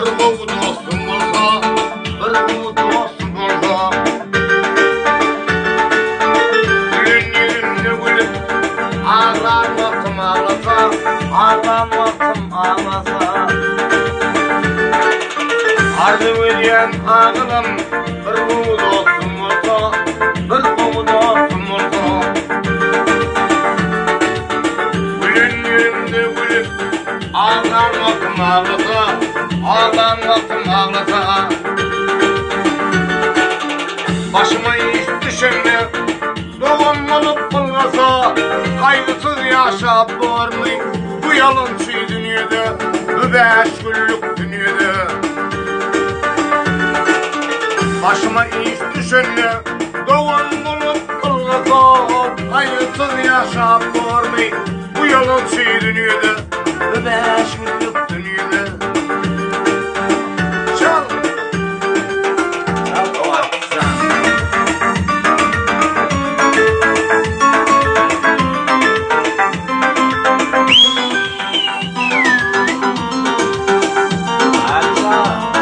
Bir gowy dostum bolsa, bir gowy dostum bolsa. Gülen ýüzümde gülüp, aglan wagtym aglasa, aglan wagtym aglasa. Arzuw edýän agylam bir gowy dostum bolsa, bir gowy dostum bolsa. Gülen ýüzümde gülüp, Aglan wagtym aglasa, aglan wagtym aglasa. Başyma iş düşende, dogan bolup ylgasa, Gaýgysyz ýaşap bormy bu ýalançy dünýede, bu bäş günlük dünýede. Başyma iş düşende, dogan bolup ylgasa, Gaýgysyz ýaşap bormy Bu ýalançy dünýede, bu bäş günlük dünýede. Çal! Çal Owarjan. Alyjan.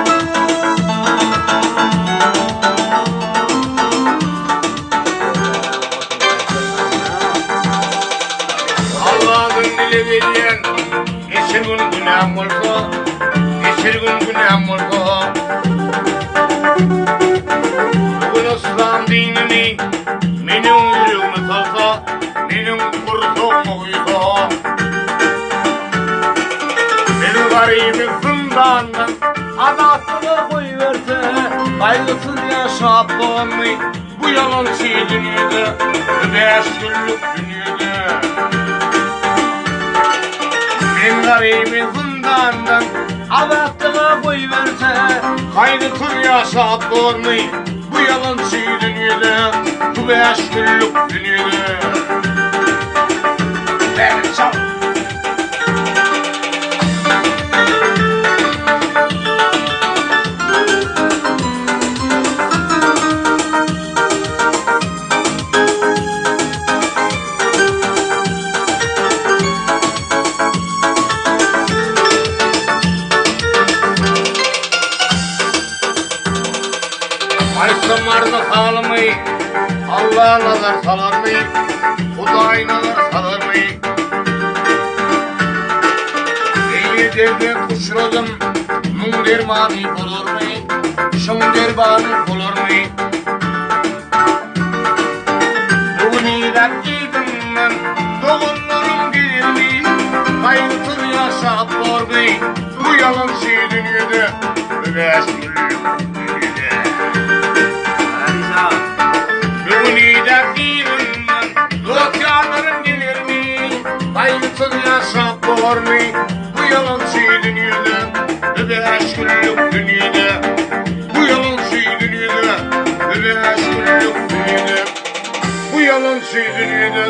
Allah'ın dile berýän geçer gün günäm bolsa, geçer gün günäm bolsa. Bu gün yslam dinini meniň ýüregime salsa, meniň gursagyma guýsa. Meniň garyby zyndandan azatlyga goýberse, gaýgysyz ýaşap bolarmy? Bu ýalançy dünýede, bu bäş günlük dünýede. Men garyby zyndandan azatlyga goýberse, Gaýgysyz ýaşap bormy bu ýalançy dünýede, bu bäş günlük dünýede. Bäri çal! Aýtsam arzy halymy, Alla nazar salarmy, Hudaý nazar salarmy? Beýle derde uçradym, muň dermany bolarmy? Şuň dermany bolarmy? Bu gün iläp yzymdan doganlarym geldi, Gaýgysyz ýaşap bormy bu ýalançy dünýede, Bu bäş günlük dünýede. Alyjan. Bu gün iläp yzymdan dost-ýarlarym gelermi, Gaýgysyz ýaşap bormy bu ýalançy dünýede, Bu bäş günlük dünýede. Bu ýalançy dünýede, bu bäş günlük dünýede. Bu ýalançy dünýede.